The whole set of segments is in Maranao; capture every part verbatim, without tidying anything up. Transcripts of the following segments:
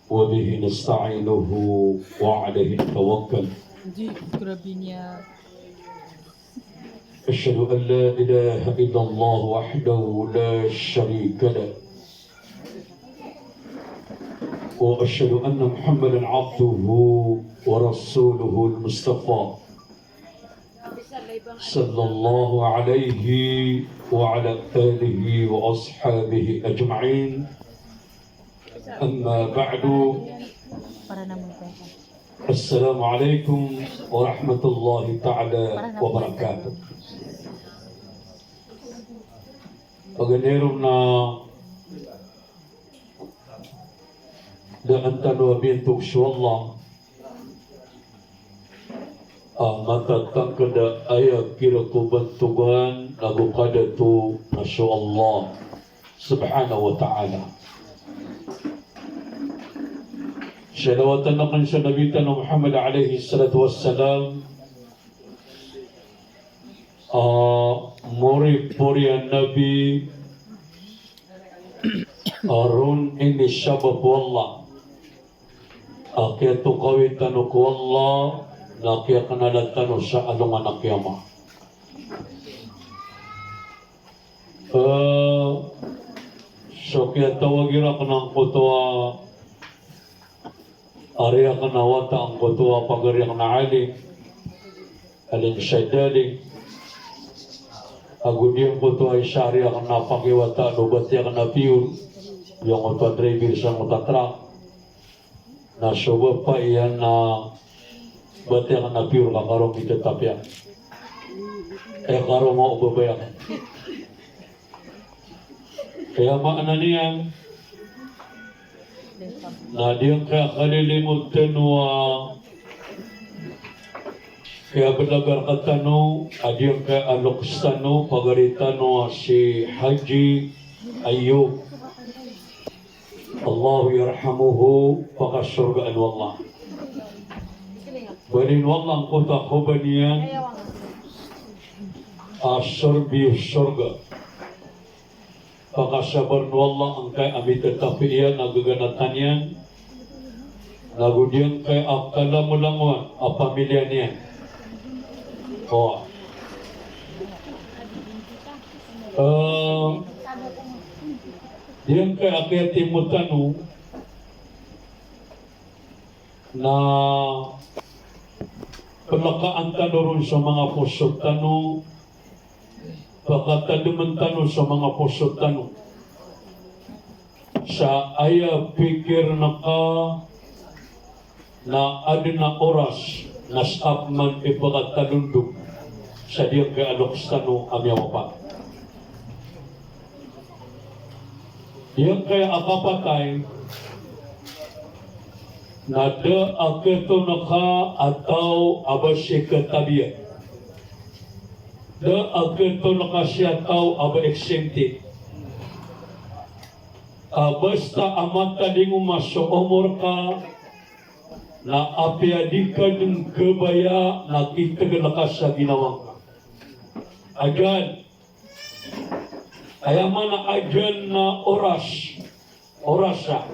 وبه نستعينه وعليه نتوكل. Di, grabe niya. أشهد أن لا إله إلا الله وحده لا شريك له، وأشهد أن محمدا عبده ورسوله المصطفى، صلى الله عليه وعلى آله وأصحابه أجمعين. أما بعد. Para naman po. Assalamu alaikum warahmatullahi ta'ala wabarakatuh. Paganay ron na daan tano a miyantog so Allah a matatangked a aya kira ko bantogan ago kadato na so Allah subhanahu wa ta'ala. Salawatan aken so Nabi tano Muhammad alayhi salatu wassalam, a moripori a Nabi a ron inisabap o Allah a kiyatokawi tano ko Allah na kiyakenala tano sa alongan a kiyama. Eh, so kiyatawagi raken angkoto a ari aken a wata angkoto a pagari aken a alim, alim Saydali, ago di angkoto a isa ari aken a pakiwata o bati aken a piyor, di angkoto a driver sangkoto a truck. Na so bapa iyan na bati aken a piyor ka karo mitetap iyan. Eh, karo nga o babay aken. Aya maana niyan na di angkaya kalilimod tano a kiyabelagar ka tano, a di angkaya aloks tano, pagari tano a si Haji Ayub. Allahu yarhamuhu, pakasorgaan o Allah. Baloyn o Allah angkoto a kobor iyan a sorbi o sorga. Pakasabaren o Allah angkaya a mitetap iyan a geganatan iyan, na go di angkaya a kalamolangowan a pamiliya niyan. O. Eh, Di angkaya a kiyatimo tano na pelekaan tano ron so manga poso tano, pakatademen tano so manga poso tano. Sa aya pikir naka na aden a oras na seka peman ipakatalondog sa di angkaya a loks tano a miyawapa. Di angkaya a kapatay na da a ketonek a taw a ba sikatabiya. Da a ketonek a siya taw a ba exempted. Ka basta a matalingoma so omor ka, na apiya di ka den kabaya na kitegel ka sa ginawa ngka. Ajal, aya maana ajal na oras, orasa.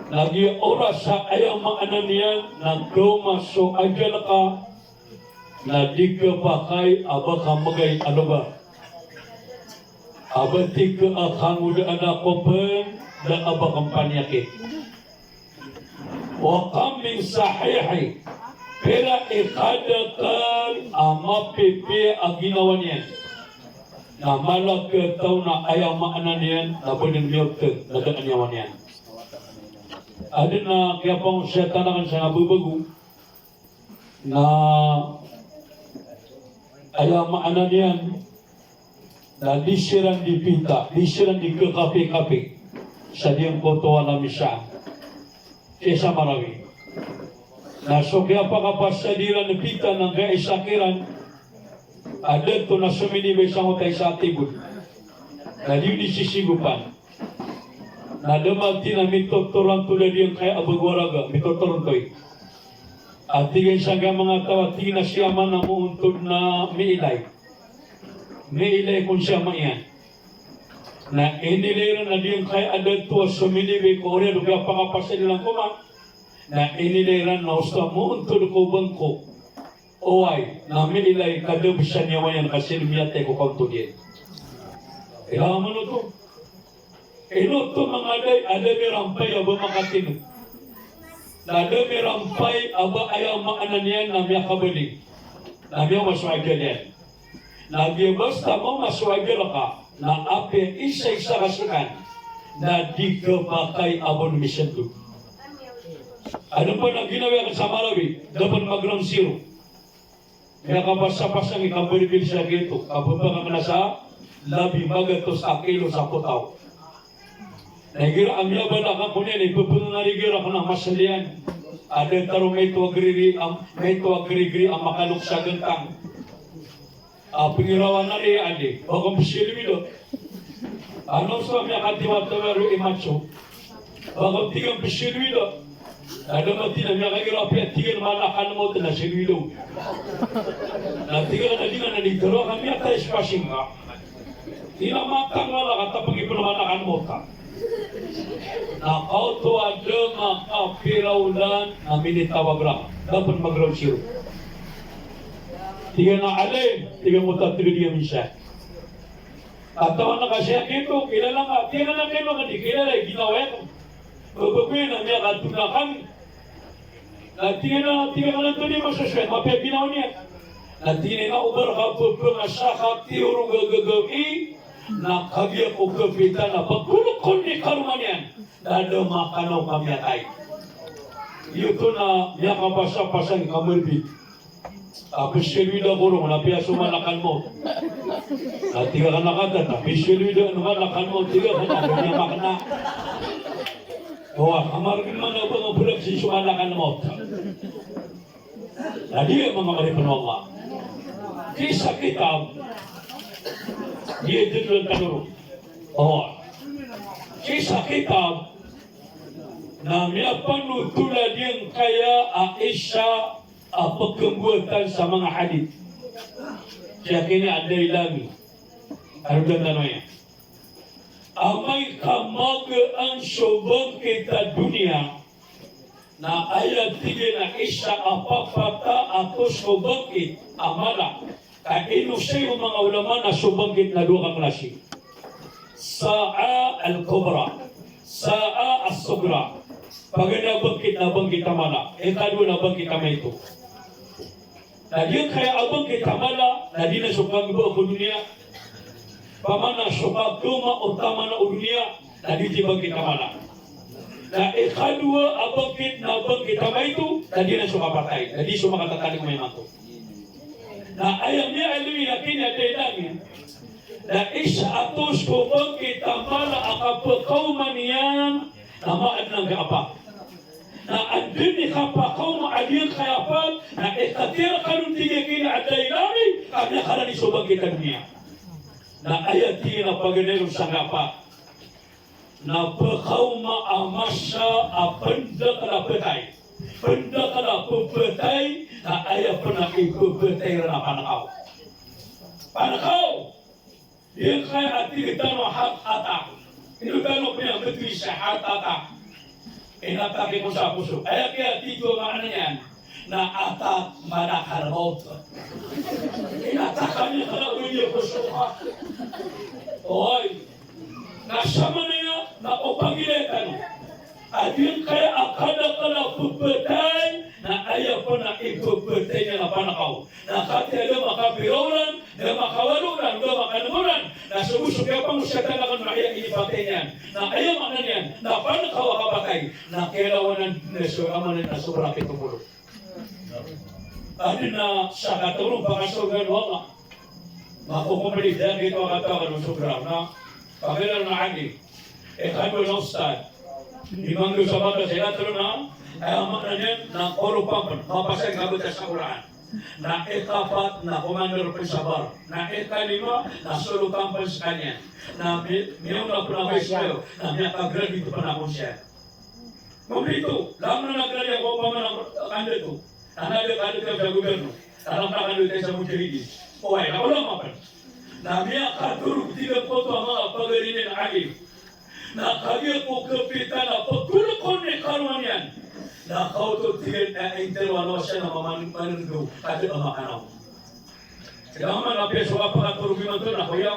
Lagid a orasa aya maana niyan na kaoma so ajal ka, na di ka pakay a ba ka megay a loba. A ba di ka a kangodaan a kopen, da a ba ka mpaniyakit. Wa kam min sahihin, pira i kadakl a mapipiya a ginawa niyan, na mala a taw na aya maana niyan na ba den miyoteg na da a niyawa niyan. Aden a kiyapangosiyatan aken sa nga babago, na aya maana niyan na di siran di pita, di siran di kekapikapik sa di angkoto a lamisa. Isa Marawi. Na so kiyapakapasad iran pita na angkaya isa kiran a dato na sominibay sangkoto a isa a tibod. Na di on di sisigopan. Na da mati na mitotoran to da di angkaya a bago a raga, mitotoran to i. A tig iyan sangkaya manga taw a tig iyan a si ama na moontod na miilay. Miilay kon si ama iyan. Na inilay iran a giyangkaya a dato a somilibay ko oriyan o kiyapakapasad iran ko man. Na inilay iran na osto a moontod ko bangko. Oway, na miilay ka da bes a niyawa niyan ka sii miyatay ko kaontod iyan. Ilay man oto. Ino oto manga day, a da mirampay a ba makatino. Na da mirampay a ba aya maana niyan na miyakabaling. Na miyaoma so ajal iyan. Na giya basta maoma so ajal ka, na apiya isa-isa ka sikan, na di ka pakay a ba on misendod. Adn pn a ginawa akn sa Marawi, da pn mag-ground zero. Miyakapasapasang i kaberbil sa giyoto, kababang akn sa labi magatos a kilo sa potaw. Na igira a miyabala ka ko niyan, ipepengari igira ko na masaliyan. A da taro maito a grigri, am, maito a grigri a makalok sa gentang. A pengirawan a ri adi, ba ko pesiluwida. Ano sa miyakatiwatiwa ro i macho. Ba ko tig iyan pesiluwida. Na da mati na miyakagira apiya tig iyan malakal mawt na siluwida. Na tig iyan na di nga na di tero ka miyatay sa pasing ka. Ina matang wala ka tapang ipno mana kan mota. Na kaoto a da makapira olan na minitawag ra. Da pn mag-ground zero. Tig iyan a alin, tig iyan mota, tig iyan di minsan. Katawan ka siya kito, kilala ka, tig iyan a kino ka di kilala, ginawa ko. Babago iyan a miyakatona kami. Na tig iyan a, tig iyan a, antonaa i masosowa, mapiya ginawa niyan. Na tig iyan a, o ba rka pepengasa ka tiyorog a gagawii, na kagiya ko kapitan a pagkolokon i karoma niyan, na da makanaw ka miyatay. Giyoto na miyakapasapasang i kamerbi. A, pesiluwida ko ron, na apiya so malakal mawt. Na tig akn a kata, na pesiluwida ko malakal mawt, tig akn a, na apiya makna. Oway, a margn man a ba nga bolak sii so malakal mawt. Na di, manga oripn o Allah. Sii sa kitab, di, di, di, di, di, oway. Sii sa kitab, na miyapanotol a giyangkaya a isa a pkembowatan sa manga hadith. Shaykh ini Ad-Dailami. Aro dn tano iyan. Amay ka magaan so bangkit a doniya, na aya tig iyan a isa a papata atos ko bangkit a mala, ka inosay o manga ulama na so bangkit na dowa ka klasi. Sa'a al-kubra, sa'a as-sughra. Paganay a bangkit na bangkit a mala, ikadowa na bangkit a maito. Na giyangkaya a bangkit a mala, na di na so kagba ko doniya. Pamana so kagba o tamana o doniya, na di di bangkit a mala. Na ikadowa a bangkit na bangkit a maito, na di na so kapatay, na di so makatatalingoma imanto. Na aya miyaaloy na kini Ad-Dailami, na isa atos ko bangkit a mala a kapekaoma niyan, na maadn angkai a pat. Na anda i kapakaoma a giyangkaya a pat, na ikatira kano, tig iyan kini Ad-Dailami, a miyakarani so bangkit a doniya. Na aya tig iyan a paganay ron sangkai a pat, na pekaoma a masa a pndakl a petay. Pndakl a pepetay, na aya pn a ipepetay ron na pankaw. Pankaw! Giyangkaya a tig tano a heart attack. Ino tano pn a mbeto sa heart attack? Inatak i ko sa poso. Aya kiyatig o maana niyan na attack malakal mawt. Inatak kami kala o iya poso ka. Oy. Na samanaya na o pangilay tano a giyangkaya a kadakl a pepetay, na aya pn a ipepetay niyan na pankaw. Na katii a da makapira olan, da makawalo olan, da makanm olan, na so bo so kiyapangosiyatan akn na aya inipatay niyan, na aya maana niyan na pankaw a kapatay, na kailangan na so amanan na sobra pito polo. Adn a sakataw ron pakasorgaan o Allah. Makokomplit, da giyoto a kataw a kano sobra na pagilay na alim. Ikadowa na ustad. Imanggaw sa bata sa ila tlo na, aya maana niyan na koro pampn, mapasad ka bata sa Qur'an. Na ikapat na commander pn sa bar. Na ikalima na solo pampn skaniyan. Na mi-, miyaona pn a vice mayor, na miyaka-graduate pn a konsehal. Mambo ito, langon a graduate ko paman a kandidato. Na da kandidato sa gobyerno. Na langon a kandidato sa mujahidin. Oway, na ulama pn. Na miyakatorog tig iyan ko oto a manga pagari niyan a Na kagiya ko kapitan a pagkolokon i karoma niyan. Na kaoto tig iyan a intero a lawasyan a mamanenggaw a da a makanaw. Kaya man apiya so kapakatorog imanto na koya.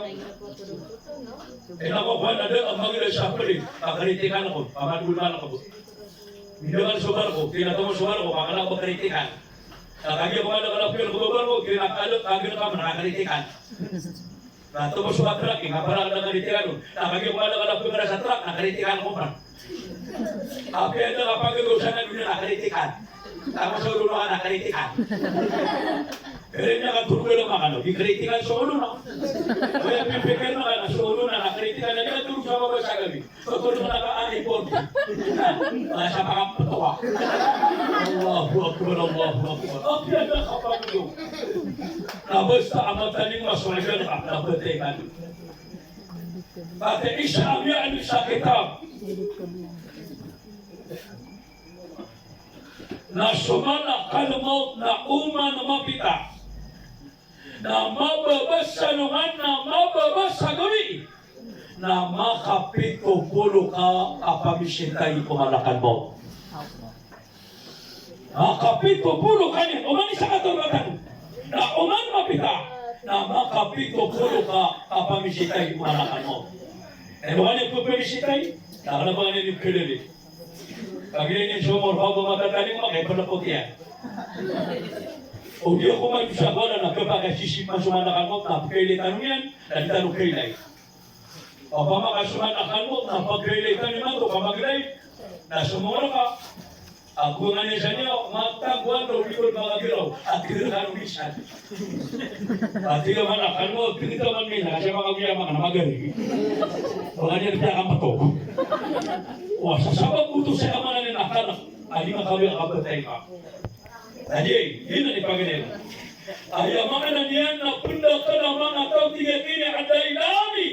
Ina ko kowan a da a magila sa peli a karitikan ko, pamadol man ko. Mindagan so barko, tig iyan a tomo so barko, pakala ko karitikan. Na kagiya ko man a kala ko barko, tig iyan a kala, kagiya ka man a karitikan. Na tomo so trak, ina para na karitikan on. Na kagiya ko man a kala ko sa trak, na karitikan ko man. Apiya da kapagagaw sa doniya na karitikan. Tomo so doniya na karitikan. Pero ina katorog a makanaw, di karitikan so doniya. Kaya pipikir na ka na so doniya na karitikan, na di katorog sa baba sa gabi. Pagkolo ka na ka, ah, ipon. Ah, sa pakampetowa. Allahu Akbar, Allahu Akbar. Apiya da kapagdo. Na basta a matalingoma so ajan ka, na patay ka. Pati isa a miyaaloy sa kitab. Na so malakal mawt na oman mapita. Na mababa sa alongan, na mababa sa gawii. Na makapito polo ka a pamisitay ko malakal mawt. Makapito polo ka niyan, oman i sakataw rkano. Na oman mapita, na makapito polo ka a pamisitay ko malakal mawt. Aya ba niyan pphamisitay, na kna ba niyan pkhailay. Kagiya niyan so omor o ba matatalingoma, kay pnapot iyan. O di ako man sa wala na kapakasisip man so malakal mawt, na pkhailay tano niyan, na di tano khailay. Opama ka so malakal mawt na pagkailay tano imanto ka maglay, na somong ka, ago nga niyan sa niyan, matag walo, di ko magagiraw, at tigil ka nung minsan. Pati ka malakal mawt, tigil ka man minsan, kasi makaguya man ka na magari. Wala niyan piyakamatog. Wa, sa sabap oto sa kamanan iyan a kanak, a di makawia ka, patay ka. Adi, di na di paganay. Aya maana niyan na pndakl a manga taw, tig iyan, a da ilay ami.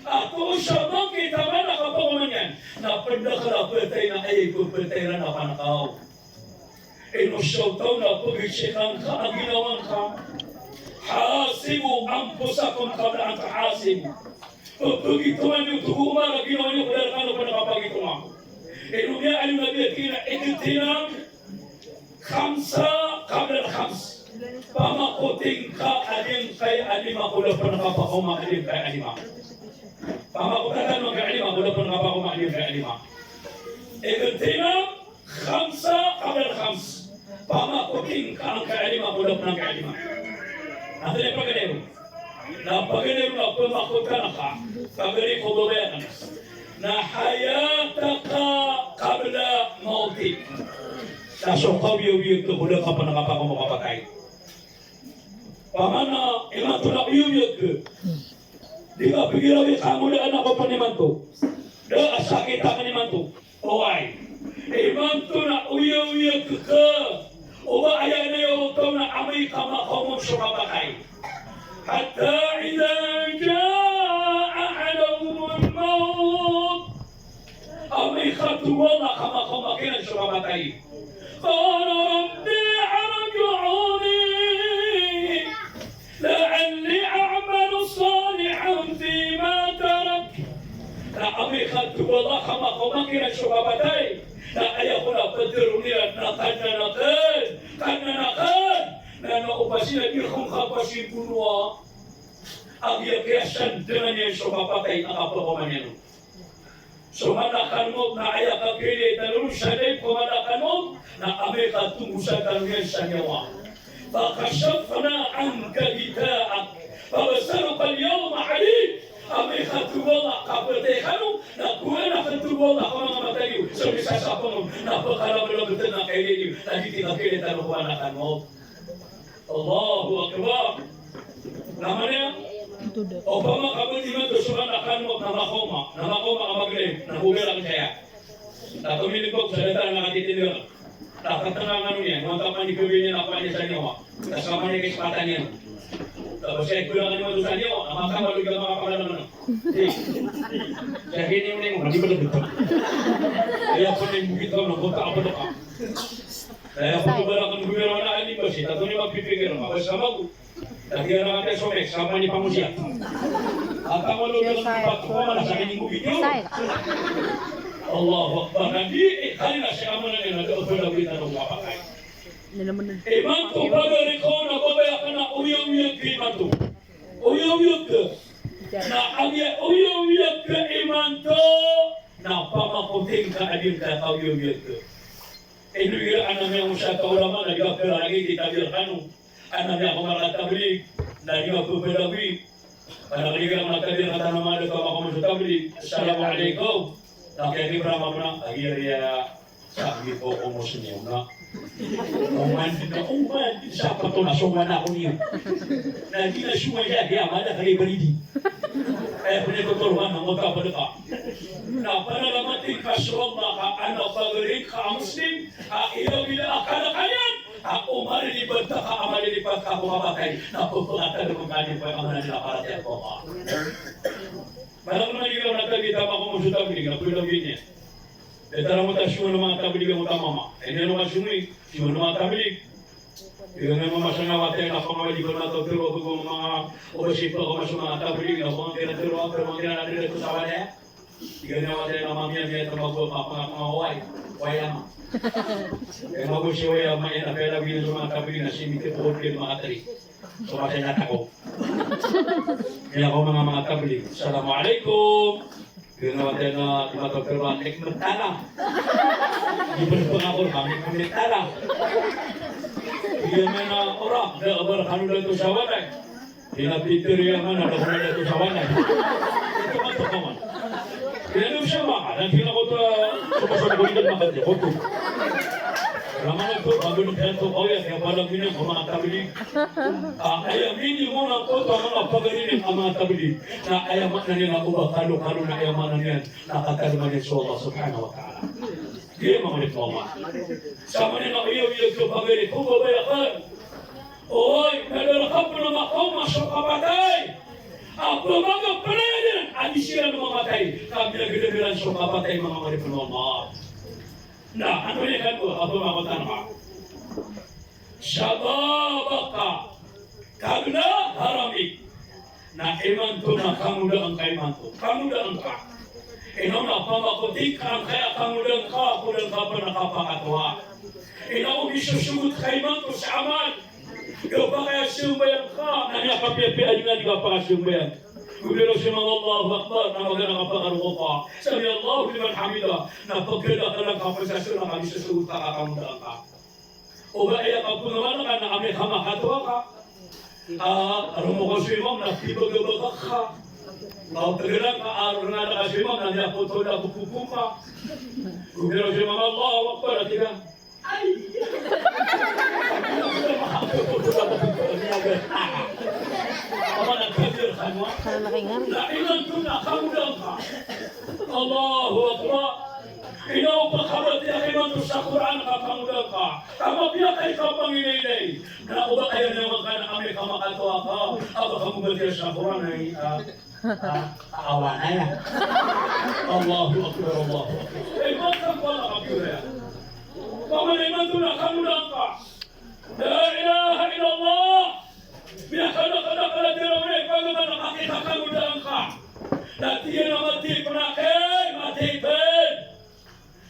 Ato sa mangkit a manga kapagoman iyan, na pndakl a patay na aya ipapatay ran a panakaw. Ino so taw na pagisikan ka a ginawa ngka. Hasibu anfusakum qabla an tuhasabu. Pagitoma niyo, tomo a ginawa niyo, ko da rkano pn kapagitoma. Ino miyaaloy o Nabi a tig iyan a igtanim khamsa qabla al-khams. Pamakotin ka a giyangkaya a lima ko da pn kapakaoma a giyangkaya a lima. Pamakot tano angkaya a lima ko da pn kapakaoma a giyangkaya a lima. Igtanim khamsa qabla al-khams. Pamakotin ka angkaya a lima ko da pn angkaya a lima. Antonaa i paganay ron? Na paganay ron na pamakotan ka, pagari ko babaya ka na. Na hayataka qabla mawtik. Na so kawiyawiyag ka ko da ka pn kapakaoma o kapatay. Pamana imanto na uyawiyag ka. Di ka pgirawi ka ngolawla ko pn imanto. Da a sakit akn imanto. Oway. Imanto na uyawiyag ka. O ba aya na iyo taw na amay ka makaoma on so kapatay. Hatta idha jaa ahadahumul mawt. Amay ka tomo a ka makaoma kiran so kapatay. Qala rabbi irji'un. La'alli a'malu salihan fima tarak. Na amay ka tomo a ka makaoma kiran so kapatay, na aya ko na ptharoon iran na Kadnan akn, Kadnan akn, na na o pasin a di ko kapasingkonoa a giya kiyasandangan iyan so kapatay a kapakaoma niyan on. So malakal mawt na aya kakailay tano ron sa dayb ko malakal mawt na amay ka tombosan tano niyan sa niyawa. Fakashafna anka ghitha'ak fabasarukal yawma hadid. Amay ka tomo a kapatay kano na gowani akn tomo a ka manga mata iyo sa misasapang on na pkalablabtn a kailay iyo na giyoto i kakailay tano ko malakal mawt. Allahu Akbar. Na maana iyan, opama ka bo imanto so malakal mawt na makaoma, na makaoma ka maglay, na bogay rakn saya. Na tominig ko sa datan na katitindg. Na katanga ngano niyan, mantap man di kawin iyan, apa niyan sa niyawa. Na sa man iyan kaisipatan iyan. Tapos saya kulang imanto sa niyawa, na makaoma ka maglay, makapakalama na. Eh. Saya kini mending, mandi pada betul. Saya pun yang begitu, na kota apa tu, Pak? Aya ko ba rakn gobyerno na alim ba sii, tato niyo mapipikir, mapasama ko. Lagid anan a somek, sama ni pangosiyat. A Allahu Akbar. Na di, eh, kali na siya ka man na niyan, na da a pala wita na mapakay. Imanto pagari ko na babaya ka na oyaoyag ka imanto. Oyaoyag ka. Na aya oyaoyag ka imanto na pamakoting ka a di ka kaoyaoyag ka. Ino igira anan iyan osa ka ulama na di ka pira lagi di tabir kano. Anan iyan ko manga tablig na di ka pepelawi. Anan igira manga tablig na tano manga da ka makamoso tablig. Assalamu alaikum. Na kiyakibra mambo na, agi riya sa agi ko ko Muslim na. Oman di na, oman di sa pato na songan ako niyo. Na di na songan iya, iya mala kali balidi. Aya pene ko torwan na ngota pa deka. Na panalamatin ka so Allah ka anan pagari ka a Muslim, a ino bila akala ka niyan, a o malilipat ka, a malilipat ka ko kapatay, na pepekatad ko kani ko a mala nila para tiya ko Allah. Mala ko na di ka na tagi tama ko musu tablig, na pwede gini. Aya tara mo ta siyon o manga tablig a mo ta mama. Aya niyan o ka siyon i, siyon o manga tablig. Aya nga mama sa nga wata na pangawali ko na to, pero ko manga, o ba sipa ko mas manga tablig, na manga kira tero, pero manga kira na dire ko sa wala. Aya nga wata na mamiya, miya tama ko, pa, pa, pangawai. Waya ma. Aya nga ko si waya ma, aya na pera gini so manga tablig na si miti po ko manga teri. So, masaya na ako. Kaya ako manga, manga tablig. Assalamualaikum. Kaya na wata na di matapir ba, nek mentala. Di berpengakur ba, nek mentala. Iya mana orang, da abar kanu da to sawanay. Di na pitir iya mana, da kanu da to sawanay. Ito ka to kaman. Kaya na siya ba, na di na ko to, sumasabi ko, di na makati, ko to. Raman ko, bago na kaya to, kaya, kaya pala gini, ko manga tablig. Ah, aya minimum angkoto a manga pagari a manga tablig. Na aya maana niyan na o ba kalokalo na aya maana niyan na katalingoma niyan so Allah subhanahu wa ta'ala. Di manga oripn o Allah. Sa maana niyan na oyaoyag ko pagari ko babaya ka. Oy, na da rka pn a makaoma so kapatay. Apiya manga pnaya niyan a di siran mamatay. Ka miyagdam iran so kapatay, manga oripn o Allah. Na ano iyan kano a pamangkotan ka? Shababaka qabla haramik. Na imanto na kangodaan ka imanto. Kangodaan ka. Ino na pamakotik angkaya kangodaan ka, ko da ngka pn kapakatoa. Ino o misosogot ka imanto sa amal. Ino pakayasmbayang ka, na miyakapiyapiya a di nga di kapakasambayang. Go biro si mama Allahu Akbar, na magaan a kapakarokoka. Sami Allahu liman hamidah, na pagkadakl angka pn sa sora ka misosogot ka ka kangodaan ka. O ba aya kapngaman ka na amay ka makatoa ka. Ah, roo mo ko so imam na pibagabagak ka. Ah, pagkadakl angka, ah, roo na ka so imam na miyakoto na ko pupumpa. Go biro si mama Allahu Akbar, a tig ka. Ay! Allahu Akbar. Ino o pakabatiya ka imanto sa Qur'an ka kangodaan ka. Ka mapiya ka i kapanginainay. Na o ba aya niyan ka na amay ka makatoa ka, a ba ka mabatiya sa Qur'an ay, ah, Ah, awa na aya. Allahu Akbar, Allahu Akbar. Eh, masa ko na kapira aya. Pamana imanto na kangodaan ka. La ilaha illallah. Miyakadakadakl a tiro na ipagmana ka, kangodaan ka. Na tig iyan a mati pn aki, mati pn.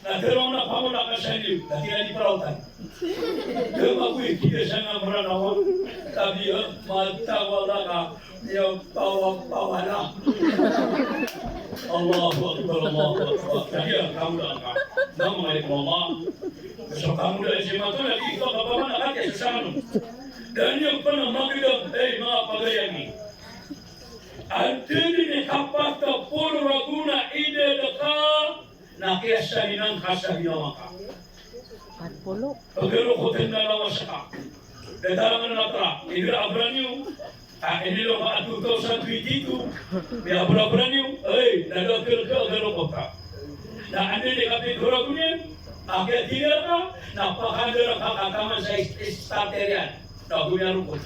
Na tero na pamona ka sa niyo, na tig iyan a di praotan. Kama ko ikida sa nga Mranaw a, tabiya, matawala ka, niya pawa, pawala. Allahu Akbar, Allahu Akbar. Tabiya, kangodaan ka. Na manga oripn o Allah. So kangodaan si mato na di ka kapamana ka kaya sa sangano. Da niyan pn a magdam, eh, manga pagari ami. Antaa dn i kapat polo ragon a idad ka, na kiyasalinan ka sa ginawa ka. Empat puluh. Pagaro ko tanda lawas ka. Datarangan na tra, igira abra niyo. Ah, ini lo ka two thousand twenty-two. May abra-abra niyo. Ay, nadakl ka, agaro ko ta. Na anda ini kapit ko ragon iyan. Ah, kaya tig iyan ka, na pakandar ka kataman sa is-, starter iyan. Na, gawii a rokot.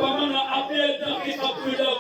Pamana apiya dn a kikapolo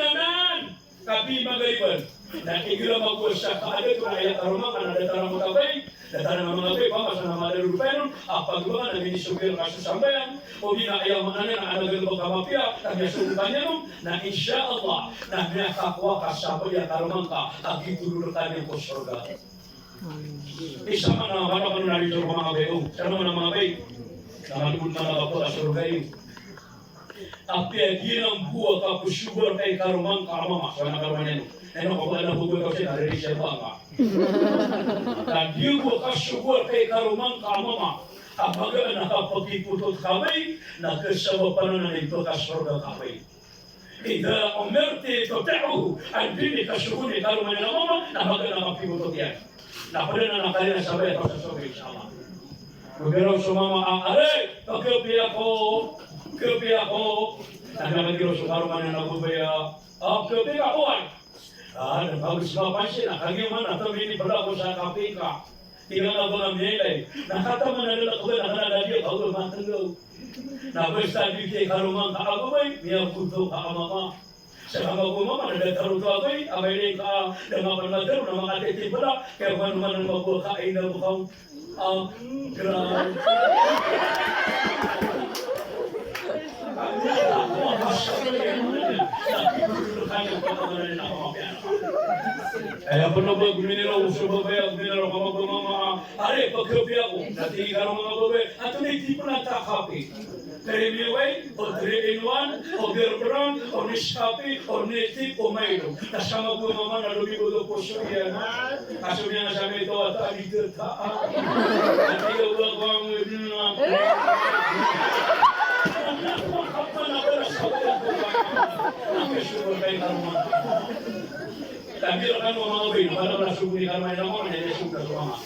anan, katii magariban. Na igira magowa sa kaadn oto na aya karoma ngka na datar a manga bai, datar a manga bai, pamasa na manga darodopan on, a pagbangan a minisogi rka so sambayang, o di na aya maana niyan na anagan ka mapiya, na miyasogo ka niyan on, na insha Allah, na miyakakowa ka sa bai a karoma ngka, a gitoro rka niyan ko sorga. Isa man a manga panonarin so manga bai, o, sa manga bai, na manga bai, na manga bai, na manga bai, na manga bai, Apiya giyanan bo a kaposogoan ka i karoma ngka a mama, so na karoma niyan. Ino ka ba na bo ka sii na riri siya ba ngka. Na giya bo a kasogoan ka i karoma ngka a mama. A magaan a kapakipotot ka bai, na kasabapan anan i pakasorga ka bai. Idha umirti tuti'uhu. Anda i kasogoan i karoma niyan a mama, na magaan a kapakipotot iyan. Na pd anan a kaliyan sa bai a kasogoan, insha Allah. Pagiraw so mama a, "Are, pagkapi ako, kapi ako." Na pagiraw so karoma niyan a babay a, "Ah, kapi ako, ay." Ah, na bago sa kapansin, na kagiya man, na tabi ni pala ko sa kapi ka. Tingnan na ba nga miyailay. Na kataman na lalakaw na kanaladiya, bago matenggaw. Na basta di kay karoma ka a babay, miyakoto ka a mama. Sa kamagowa a mama na datar oto a bai, a bai na ika da nga pn matero na makatitimpla, kaya man man magowa ka ina bo ka. Ah, gra. Aya pn o ba gominiraw so babay, gominiraw kamagowa a mama, "Are, pagkapi ako." Na tig i karoma a babay, "Antonaa i timpla ta kapi?" Three in one, o three in one, o Bear Brand, o Nescafe, o Native, o Milo. Na sa magowa a mama na lobi bo ko poso iyan. Kaso niyan sa mito a ta di ta. Ati ka ba ko ang. Sokor kay karoma. Tabi rkano manga babay, na bala ba sokor i karoma iran, na aya sokor a so mama.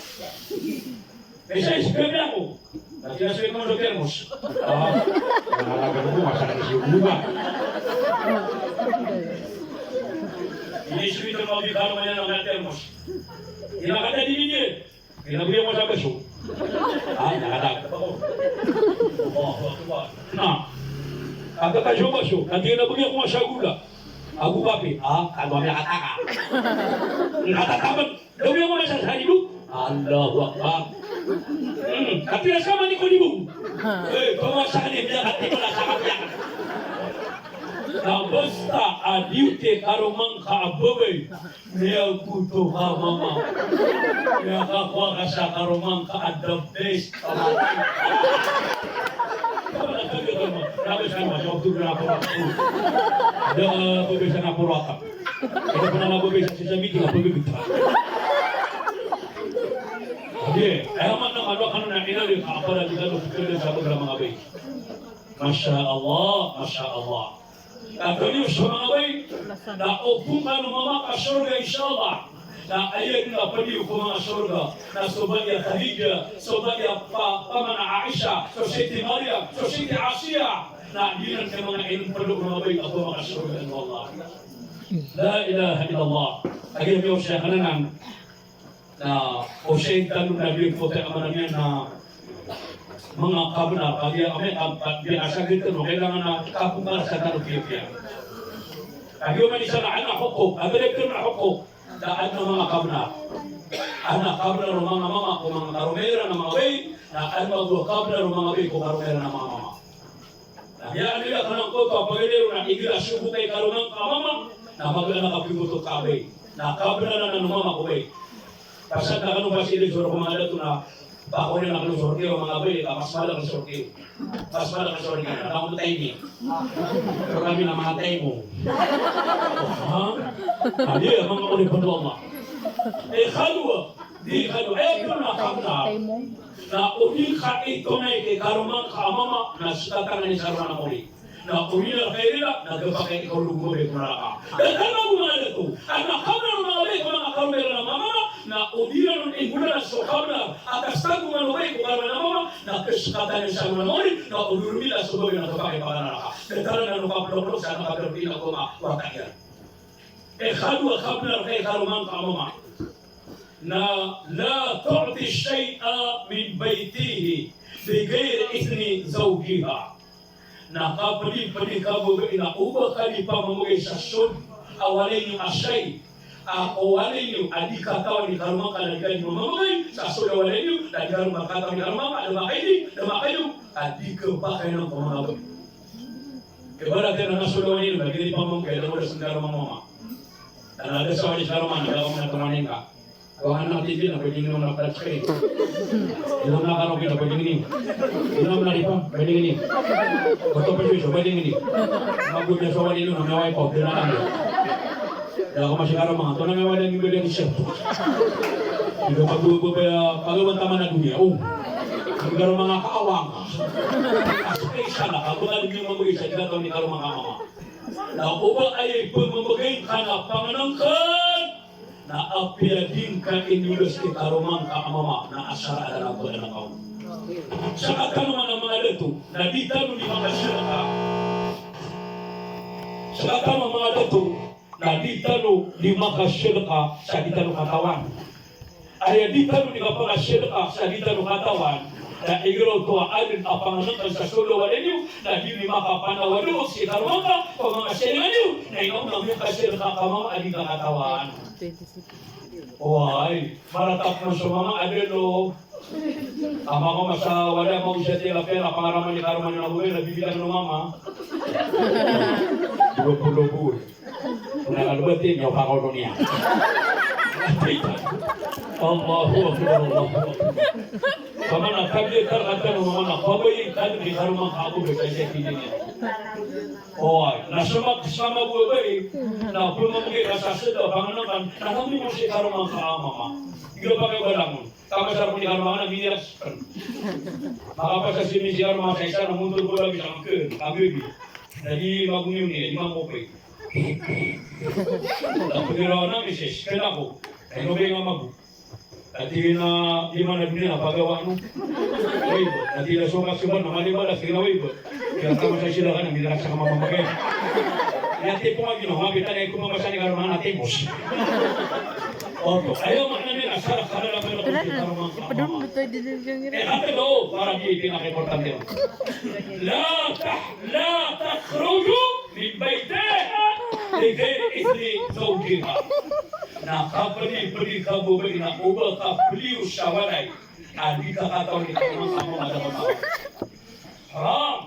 Isa, isa, gabi ako. Na kiyasowit ko so termos. Ah, na talaga ko, masakit so ulo ba? Inisowit o mama i karoma iyan a termos. Inakata di niyan. Ina bgay ako sa baso. Ah, nakadakp ako. Allahu Akbar. Na, kata ka so baso, na ina bgay ako sa gula. Ago kape. Ah, kano ami kataka. Katataman. Daw bgay ako sa saribo. Allahu Akbar. Hmm, kati na sama ni Kodibo. Eh, kawa sa kani, biyakati ko na sa kapiyakan. Na basta a di oto karoma ngka a babay. Miyagoto ka, mama. Miyakakowa ka sa karoma ngka a the best. Aya babay sa na poro ata. Aya pn a babay sa sisami, di na pagagita. Oke, aya man na malo kano na inali ka, a para di kano pkhailay sa babay a manga babay. Masha Allah, masha Allah. Na kaniyo so manga babay, na o phoon kano mama ka sorga, insha Allah. Na aya dn a pd iyo ko manga sorga, na so babay a Khadijah, so babay a pa-, paman a Aisha, so Siti Maryam, so Siti Asiya. Na giyanan i manga inpd o manga babay a phoon ka sorga, insha Allah. La ilaha illallah. Agi ami o siya kanan. Na o siya tano na di poti a mana niyan na manga kabnar, kagiya amay a, a, di a sagad tano, kailangan na kapokarasan tano piyapiya. Kagiya oman isa na adn a hukuk, a balik tano na hukuk, na adn a manga kabnar. Adn a kabnar o manga mama ko manga karoma iran a manga babay, na adn mambo a kabnar o manga babay ko karoma iran a manga mama. Na miyaaloy akn angkoto a pagari ron na igira sogo ka i karoma ngka a mama, na magaan a kapigoto ka a babay. Na kabnar anan o mama ko babay. Pasad na kano ba si Rizal ko manga dato na pakonin akn so sorga o manga babay, ka mas mala akn so sorga. Mas mala akn so sorga. Na kano timing. Pero kami na manga timing. Ha? Aya manga oripn o Allah. Eh, kano ba? Di kano. Eh, kano na kabnar. Na o di ka itonay ki karoma ngka a mama, na skatan i sa roma na mori. Na o di na kairila, na gapakay i kaolog o babay ko naraka. Datar ago manga dato, adn a kabnar o manga babay ko manga karoma iran a mama, na o di na ron inggonan so kabnar a kastago o babay ko karoma iran a mama, na skatan i sa roma na mori, na o di ron mila so babay na gapakay i pakanaraka. Datar anan o kaploklok sa manga kabnar o ina ko mama, wata iyan. Ikado a kabnar ki karoma ngka a mama na la tu'ti shay'an min baytihi bi ghayri idhni zawjiha. Na kapd i, pd i kababay na o ba ka di pamamagay sa sod a walay niyo a shay, a, o walay niyo a di katawan i karoma ngka na di ka di mamamagay sa sod a walay niyo na di ka di katawan i karoma ngka, da makaidi, da makaidi, a di kapakay anan ko manga babay. Ibarat iyan na so walay niyo na di ka di pamamagay, da makaidi so karoma ngka a mama. Tano da sa walay sa karoma, na da ko manga karoma ngka. Awa ngka na T V na pwede ngka na flat screen. Inom na karaoke na pwede ngka. Inom na ripa, pwede ngka. Oto pwede so, pwede ngka. Mago niyan so walay niyo na miyawai ko, pwede na kami. Da ko masi karoma, to na miyawai niyan, pwede ngka. Ido pag-, pag-, pag-, pag-, taman a doniya. O. Ang karoma ngka a awang. Asal isa na, ako na di mambo isa, di katawan i karoma ngka a mama. Na o ba aya ipamamagay ngka na pangnngkn, na apiya di ngka iniyolos i karoma ngka a mama, na asar a da na ba na kaw. Sa katano man a manga dato, na di tano di makasirka. Sa katano a manga dato, na di tano di makasirka sa di tano katawan. Aya di tano di kapakasirka sa di tano katawan, na igira oto a adn a pangnngkn sa sod a walay niyo, na di di makapanawadoos i karoma ngka ko manga siringan iyo, na ino na miyakasirka ka mama a di ngka katawan. Oway, maratap man so mama a dn o. Ama ko masa wala mo siya tila pera, pangarama ni karoma ni magulo na bibigan o mama. Dua puluh buwan. Una ka lubati niya, pakaono niya. Allahu Akbar, Allahu Akbar. Pamana tabiya tarkatan o mama na pabay, tabiya di karoma ka ago, basta siya kini niya. Oway, na sama, sama bo babay, na pamamagay ka sa sod a pangnngkn, na kami mo si karoma ka a mama. Igira pakay balangon. Kamasar ko di karoma ngka na milyas. Makapasa si misi karoma sa isa na montol ko lagi sa angkn, angkn. Na di maguniw niyan, di mambo pay. Kapagiraw na misis, kena ko. Ay, no, kaya nga mago. Ati na, di man na dunia na pagawa, no? Oy, ati na sokat sobat na mali bala, sige na, oy, ba. Kaya tama sa sila ka na, mila sa kamamamagay. Ati po nga ginawa, mapita na ikaw mamasa ni Karma na timos. Oto, ayo, makna niyan na, sa, sa, sa, Ito na, ipadulong ito, di, di, di, di. Eh, ati daw, para di pinaka-importante. La tah-, la takhruju min baytiha bi ghairi idhni zawjiha. Na kapdi, pdi ka bo ba ina oba ka beliw sa walay a di ka katawan i karoma ka mamang a da ka katawan. Haram.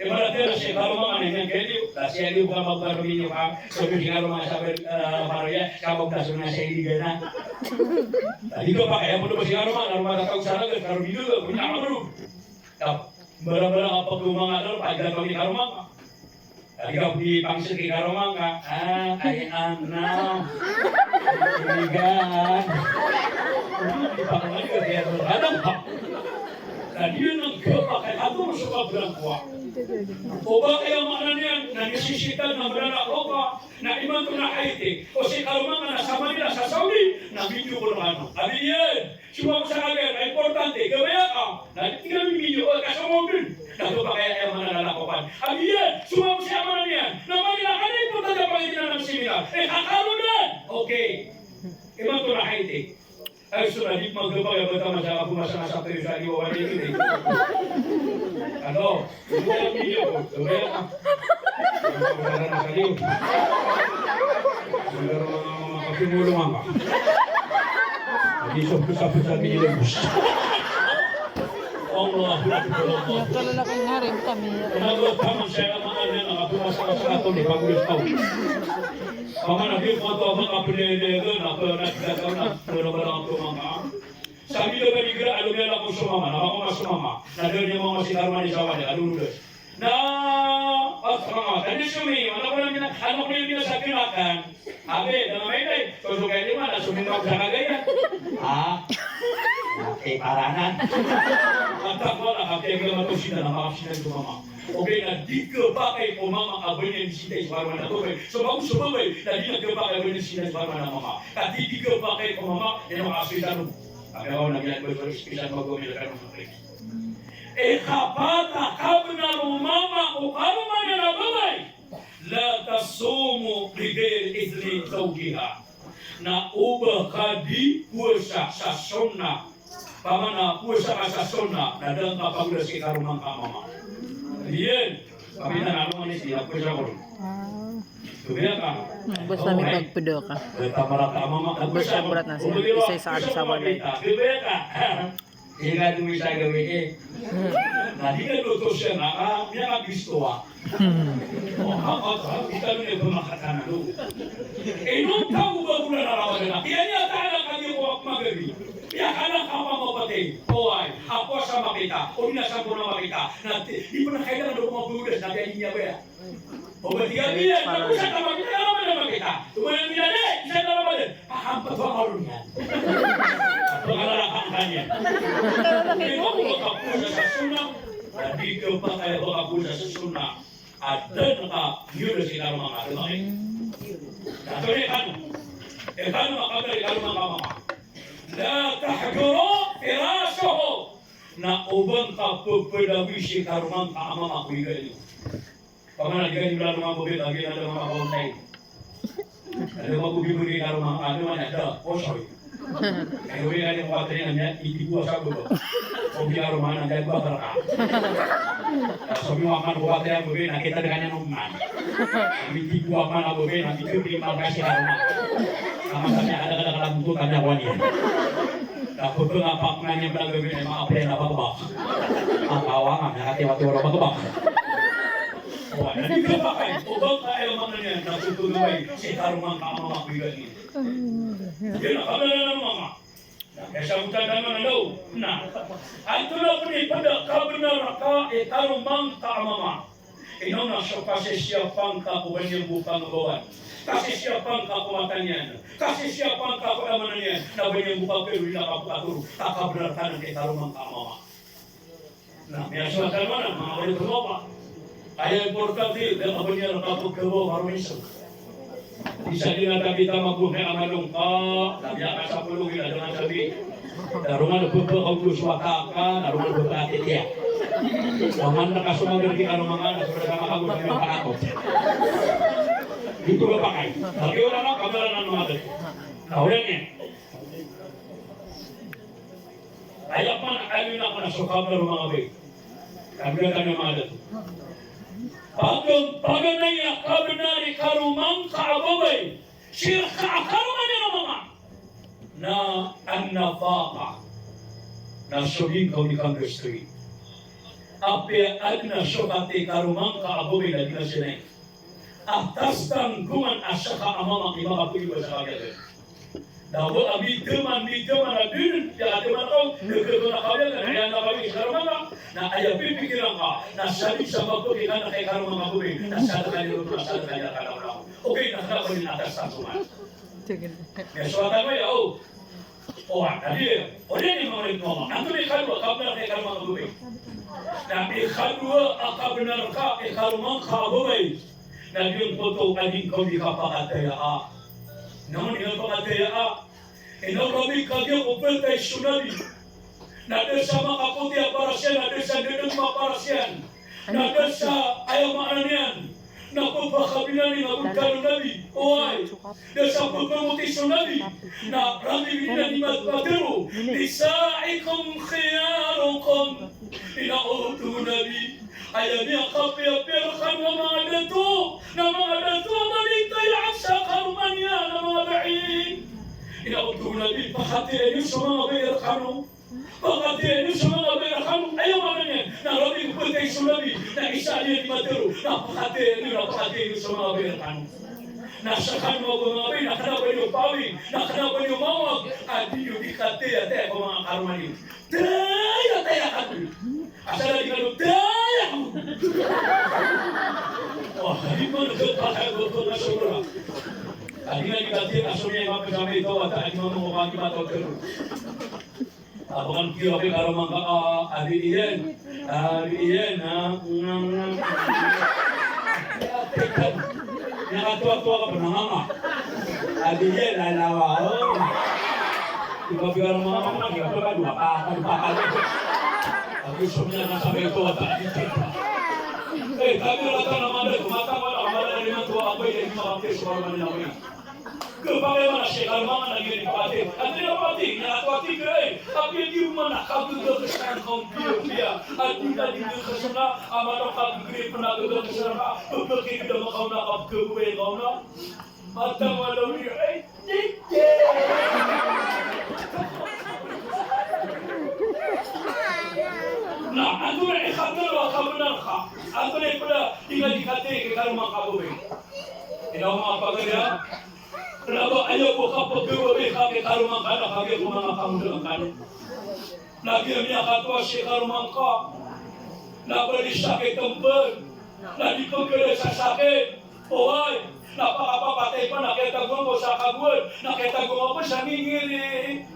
Ibarat iyan na si karoma ka na iyan keliw, na si aliw ka magkaroma niyo ka, so si karoma ka sa, eh, paroya, sa magkaso na sa iligan na. Na di ka pa kaya mo na ba si karoma, karoma ka tao sa laga, karoma ka, kunya ka. Ka, bara-bara ka pagkaoma nga, ano, pagkaoma ni karoma ka. Tadi ka pipangsil ki karoma ka, ah, ay, ana. Inigan. Di pa ka lagi, kaya ano, ano ka? Tadi yun ang kapakay, ano, sa kabrang kuwa. O ba kaya maana niyan, na nisisitan, na mararako ka, na imanto na I T, o si karoma ka na sa Manila, sa Saudi, na video ko na ano. Abi iyan, Sumama sa kagaya na importante, gabaya ka, na di ka mimidyo, o, kasama mo dun. Na gabaya ka, aya maana na lakopan. Abi iyan, sumama sa aya maana niyan, na mali na ka na importante a pangitinan a seminar. Eh, kakaro dun! Okay. Imanto na I T. Ay, so na di maggabaya, bata masa, ako masa, masa, pero sa di wawan din, eh. Ano? Allahu Akbar, Allahu Akbar. Iya, kalau laki nga rin kami. Pamana di ko to, makaplele na, na, na, na, na, na, na, na, na, Sa milo ba di gira, alo miyala ko so mama, na mako ma so mama. Na da niyan mama si karoma ni sa walay, alo rudas. Na, at, ah, tadi so mi, ano ko na mina, ano ko na mina sa kinakan. Abi, na may day, so so kaya di mana, so mina sa kagaya. Ah, na, eh, paranan. At ako na, kaya gila mato sila, na maka sila so mama. Okay, na di ka pakay ko mama, abay niyan sila, so karoma na to, eh. So, mako so mama, eh, na di na ka pakay, abay niyan sila, so karoma na mama. Ka di di ka pakay ko mama, eh, na maka sila, no. Kaya ako na ginagawa ko, special mag-uwi na kayo ng mga. Eh, kapata, kabnar o mama o karoma niyan a babay. La tasumu bi ghairi idhni zawjiha. Na oba ka di powasa sa sunnah. Pamana powasa ka sa sunnah, na da ngka pagodas i karoma ngka a mama. Iyan. Pamina na ano man i siya, powasa ko. Ah. Gabaya ka. Hmm, basta may pagpdo ka. Basta berat na siya. Isa-isa ka sa walay. Gabaya ka. Ika doon sa gawin eh. Na di ka doon siya na, ah, niya ka gusto ah. Hmm. Oh, ha, ha, ha, kita doon eh, pemakatan na doon. Eh, nung tao ba bulan na rawan na? Kaya niya tayo na kami ko magagabi. Kaya ka na kapamapatay. Oh, ay, ako sa makita. O di na sa ko na makita. Na di, di pa na kailangan doon mabulas. Na kaya niya ba yan? O ba, tiga bilan, tapos sa tama, kita naman naman kita. Tumalan nila, eh, isa na naman, eh. Pahampat ba karon yan? Pangalalakan ka niya. Di ba, kung makapowasa sa sunnah, na di ka pa kaya makapowasa sa sunnah, aden ka, yun na sila mga kalumaki. Dato ni kano, eh, kano makabali, kano makamama. La tahjuru firashahu. Na oba ngka pepelawi si karoma ngka a mama ko iga niyo. Pamana di ka di bala mama bobet, lagi na da mama ko online. Ada mama bobet, bobet, karo mama, ada mana ada, oh, sorry. Ay, bobet, ada mama tanya, nanya, iti buwa sa bobet. Bobet, karo mama, nanya, buwa ka. Sorry, mama, buwa tanya, bobet, na kita dengan yang umman. Iti buwa mana, bobet, na kita beri mama kasih karo mama. Sama-sama ada, ada, ada, butuh, tanya, wani. Ako to na paknanya bala, bobet, na mama, pre, na bakbak. Ang kawangan, na katiwa-tiwa, bakbak. Oway, na di ka pakay, o ba ka aya maana niyan na pepegawai si karoma ngka a mama ko iga niyo. Iyan a kabnar a mama. Na kasabotan tano na daw. Na antonaa pn i pd a kabnar ka i karoma ngka a mama? Ino na so kasisiyapa ngka ko ba niyan bo pangbawan, kasisiyapa ngka ko mata niyan, kasisiyapa ngka ko aya maana niyan, na ba niyan bo pagkawila ka bo katoro, ka kabnar ka nan i karoma ngka a mama. Na, miyasowa tano anan, manga wali tano a ba. Aya importante, da a ba niyan kapagkabaw a karoma iso. Isa di na tabi tamago, may amalong ka, tabi a kasapolo, ina dengan sabi. Darongan bebe ka udos wata ka, darongan bebe a titiya. Paman na kasumagad ki kano mangan, na sobrang sama ka mo, sabi ng panakot. Dito ba pakay? Sabi wala na, kamera na lumagat. Na wala niya. Aya pman a alonn akn a so kabnar o manga bai. Kabnar kami a manga dato. Pag-, paganay a kabnar i karoma ngka a babay sii rka a karoma niyan a mama na an-nafaqah. Na so di ngka on di kanggastoin. Apiya adn a so kati karoma ngka a babay na di na sinay. A tastanggongan a saka a mama i makapoon ba sa kagiya. Na ba a midaman, midaman a dn, ya ka daman ka, na gagaw na kawiyagan, na aya na kawiyag sa karoma ngka, na aya pipikiran ka, na sadn sa pagpakay ka na kay karoma ngka babay, na sadn ka niyan, na sadn ka niyan, ka na wala. Okay, na kna ba niyan a tastanggongan. Miyasoat ako ya, o. O, a, na di, o, di niyan mamay ko mama. Antonaa i ikadowa, kabnar kay karoma ngka babay. Na ikadowa a kabnar ka, i karoma ngka babay. Na giyangkoto a di ngka on di kapakataya a. Na ino di kapakataya a? Ino kami kagiya ko pantay so Nabi. Na da sa makapoti a paras iyan, na da sa dn a paras iyan. Na da sa aya maana niyan. Na pphakabinani na bo kano Nabi. Oway. Da sa pphamoti so Nabi. Na rami bininan i mat-, matero. Nisaikum khiyarukum. Ino oto o Nabi. Aya miyakapiyapiya rkano a manga dato, na manga dato a malitaya sa karoma niyan a manga bai. Ino oto o Nabi, pakataya niyo so manga bai rkano. Pakataya niyo so manga bai rkano. Aya maana niyan, na rami ko pantay so Nabi, na isa niyan i matero, na pakataya niyo, na pakataya niyo so manga bai rkano. Na skano a manga bai, na kna ba niyo pawing, na kna ba niyo mawag, a di niyo di kataya, taya ko manga karoma niyo. Taya, taya kami. Asal a di kano taya. Wah, di man ko pakay ko ko na sobra. Adi na di kati a so niyan mapasama ito, wata, adi man ko pagi mataw tero. Abakan kiro kay karoma ngka, a, adi iyan. Adi iyan, a, ngam, ngam. Aya, teka. Aya katuwa-tuwa ka pn a mama. Adi iyan, lalawa, o. Di ba bigar mama, mama, di ba, di ba, di ba, di ba, di ba. Adi so niyan na sabay ko, ata, di, di. Eh, kami rata na manda, mata, mata, mata, di man tuwa, abay, di man tuwa, abay. Kapakay man a Sheikh Arman na giyangkai a pati. Antonaa i pati? Na ato pati kay, apiya di man a kagagakasana ka on piyapiya. Adi na di gagakasana, a mano kagagri pn a gagakasana ka, pphakigda makaona ka pkhababaya ka ona. Mata wala wi, ay, titi. Na antonaa i ikatlo a kabnar ka? Antonaa i pd a di nga di kataya ki karoma ngka babay? Ino manga pagari a Kna ba aya bo kapagawii ka ki karoma ngka na kagiya ko manga kamodalan ka. Na giya miyakatowa si karoma ngka. Na ba di sakit a mbn. Na di pagkala sa sakit. Oway. Na pakapapatay pn na kiyatagoan ko sa kagowad. Na kiyatagoan ko sa ngingiri.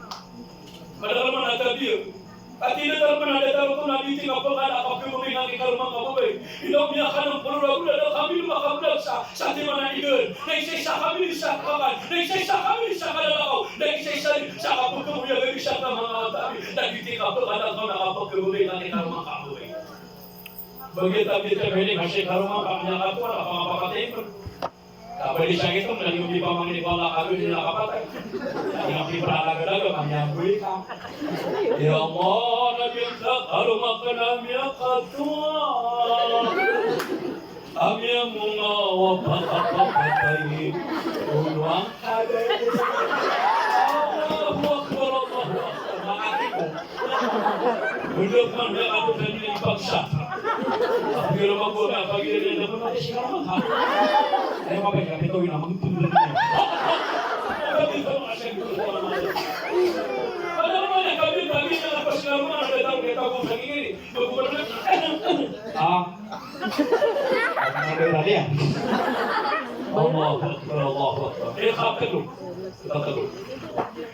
Madakl man a tabiya. Ati na datar pn a datar oto na di ti kapakala a kapagawii nga ki karoma ngka babay. Ino miyakana polo ragon a da kami di makablag sa, sa timan a idan. Na isaisa kami di sa kakan. Na isaisa kami di sa kalalakaw. Na isaisa di sa kapagawii a gadi sa ka manga wata mi. Na di ti kapakala a kapagawii nga ki karoma ngka babay. Ba giya tabiya, tabiya ini kasi karoma ngka miyakatowa na kapakapatay pn. Kapag di sakit, na di pamangni ko Allah, kami di nakapatay. Di na pipralaga-laga, kami ang buhay ka. Ya Allah, na di ang karoma ngka na miyakatowa. Kami ang mga wapakapapatay. Ulo ang kaday. Allahu Akbar, Allahu Akbar. Mga tito. Wala pa nga ako sa nila ipagsa. Pero mabuti na pag-ilan na naman, ay, siya naman, ha? Ay, mabay ka, ito yun ang magtulog niya. Sabi ko, "Asya ko, ano naman yan? Kami, kami, na, pas nga naman, ang ganda, ang ganda ko sa gilid." Mabuti na, ah. Ano na yan? Allahu Akbar, Allahu Akbar. Eh, kapatid ko. Kapatid ko.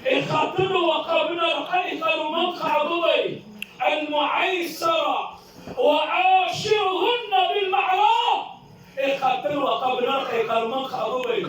Eh, kapatid ko, kapatid ko, eh, kapatid ko, Al-mu'ashara, wa ashiruhunna bil ma'ruf. Ikatlo a kabnar ka i karoma ngka a babay.